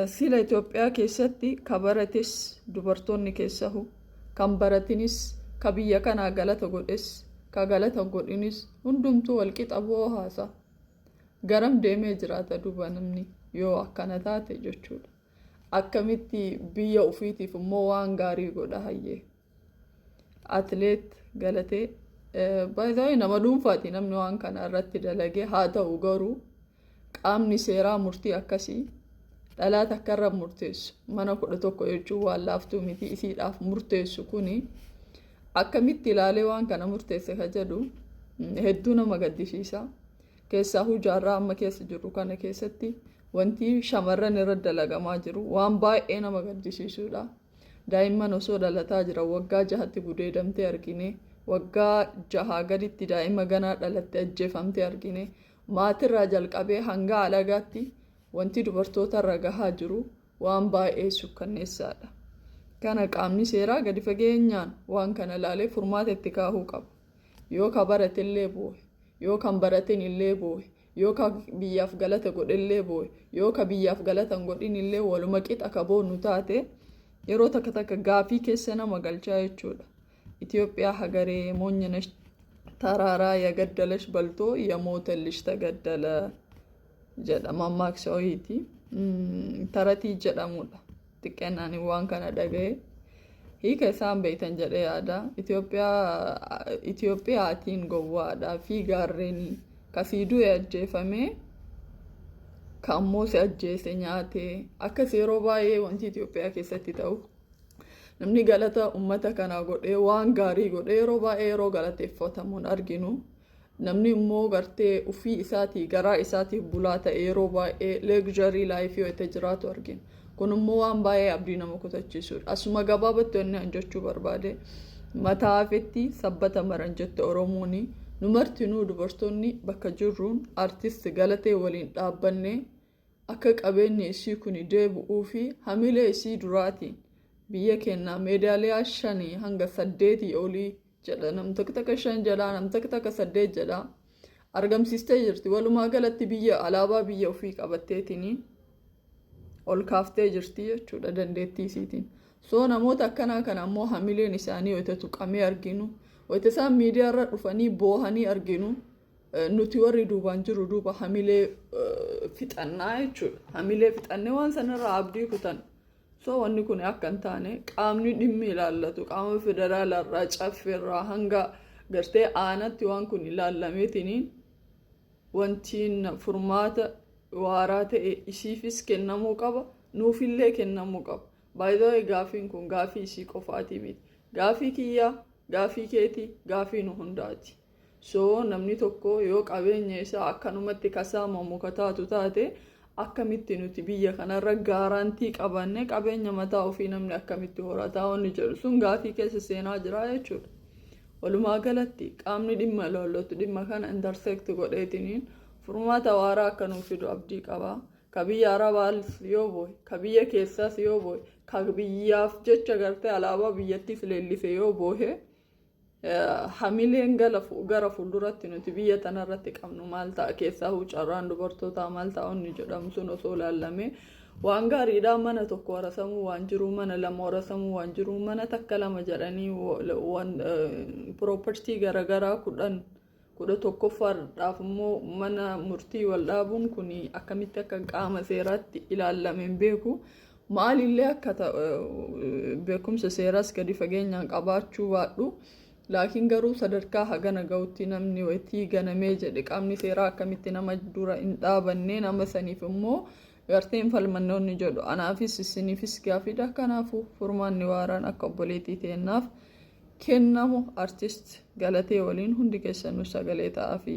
Sila Itoophiyaa keessatti ka barates, dubartoonni keessahu kan baratinis, ka biyya kanaa galata godhes, ka galata godhinis, hundumtuu walqixa boohaasa. Garam deemee jiraata duuba namni yoo akkana taate jechuudha? Akkamitti biyya ofiitiif immoo waan gaarii godha? Hayyee, Atleet Galatee baay'ee nama dhuunfaati namni waan kana irratti dalagee haa ta'u, garuu qaamni seeraa murtii akkasii dhalaa takkarra murteessu, mana 11 jechuun waan laaftuu miti, isiidhaaf murteessu kuni akkamitti ilaalee waan kana murteesse ka jedhu hedduu nama gaddisiisa. Keessaa jaarraa amma keessa jirru kana keessatti wanti shamarran irra dalagamaa jiru waan baay'ee nama gaddisiisudha. Daa'imman osoo dhalataa jiran waggaa 6tti gudeedamtee argine, waggaa 6 gaditti daa'ima ganaa dhalatte ajjeefamtee argine. Maatirraa jalqabee hanga alagaatti wanti dubartoota irra gahaa jiru waan baay'ee sukkanneessaadha. Kana qaamni seeraa gadi fageenyaan waan kana ilaalee furmaata itti kaahuu qaba. Yoo ka barate illee boo'e, yoo kan baratin illee boo'e, yoo ka biyyaaf galata godhellee boo'e, yoo ka biyyaaf galata hin godhin illee, waluma qixa ka boonu taate, yeroo takka takka gaafii keessa nama galchaa jechuudha. ኢትዮጵያ ሀገሬ ሞኝነሽ ተራራ የገደለሽ በልቶ የሞተልሽ ተገደለ jedha mammaaksa wayiiti. Taratii jedhamudha. Xiqqeenaan waan kana dhagaye. Hiika isaan beektan jedhee yaada. Itoophiyaatiin gowwaadhaa fi gaarreenii kasii du'e ajjeefamee, ka ammoo si ajjeese nyaatee. Akkas yeroo baay'ee wanti Itoophiyaa keessatti ta'u, namni galata uummata kanaa godhee, waan gaarii godhee, yeroo baay'ee yeroo galateeffatamuun arginu. Namni immoo gartee ufii isaatii garaa isaatiif bulaa ta'e yeroo baay'ee luxury life yoo itti jiraatu argina. Kun immoo waan baay'ee abdii nama kutachiisudha. Asuma gabaabatti wanni an jechuu barbaade, mataa hafetti sabbata maran jette Oromooni. Nu martinuu dubartoonni bakka jirruun artist Galatee waliin dhaabbannee akka qabeenyi isii kun deebi'uu fi hamilee isii duraatiin biyya keenyaa meedaaliyaa shanii hanga saddeetii olii jedha, nam tokko takka shan jedha, nam tokko takka saddeet jedha, argamsiistee jirti. Walumaa galatti biyya alaabaa biyya ofii qabatteetiin ol kaaftee jirti jechuudha dandeettii isiitiin. So namoota akkanaa kana ammoo hamileen isaanii wayita tuqamee arginu, wayita isaan miidiyaa irra dhufanii boohanii arginu, nuti warri duubaan jiru duuba hamilee fixannaa jechuudha. Hamilee fixannee waan sanarraa abdii kutan. So wanni kun akka hin taane qaamni dhimmi ilaallatu, qaama federaalarraa, caffeerraa hanga gartee aanatti waan kun ilaallameetiniin wantiin furmaata waaraa ta'e isiifis kennamuu qaba, nuufillee kennamuu qaba. Baay'ee gaafiin kun gaafii isii qofaatii miti. Gaafii kiyyaa, gaafii keetii, gaafii nu hundaati. So namni tokko yoo qabeenya isaa akkanumatti kasaamamu ka taatu taate, akkamitti nuti biyya kanarra guarantee qabanne qabeenya mataa ofii namni akkamitti horataa wanni jedhu sun gaafii keessa seenaa jira jechuudha. Walumaa galatti qaamni dhimma ilaallatu dhimma kana intersect godheetiniin furmaata waaraa akka nuuf fidu abdii qaba. Ka biyya Arabaas yoo boo'e, ka biyya keessaas yoo boo'e, ka biyyaaf jecha gartee alaabaa biyyattiif leellise yoo boo'e, hamileen gara fuulduratti nuti biyya tanarratti qabnu maal ta'a? Keessaa carraan dubartootaa maal ta'a inni jedhamu sun osoo ilaallamee waan gaariidha. Mana tokko warasamuu waan jiru, mana lama warasamuu waan jiru, mana takka lama jedhanii property garaagaraa 10, 11ffaadhaaf immoo mana murtii wal dhaabuun kun akkamitti akka qaama seeraatti ilaalame hin beeku. Maalillee akka beekumsa seeraas gadi fageenyaan qabaachuu baadhu, laakiin garuu sadarkaa hagana ga'utti namni wayitii ganamee jedhe qaamni seeraa akkamitti nama dura hin dhaabanne, nama saniif immoo gartee hin falmannoonni jedhu anaafis isiniifis gaafiidha. Kanaafuu furmaanni waaraan akka obboleettii teennaaf kennamu, artist Galatee waliin hundi keessanuu sagalee ta'aafi.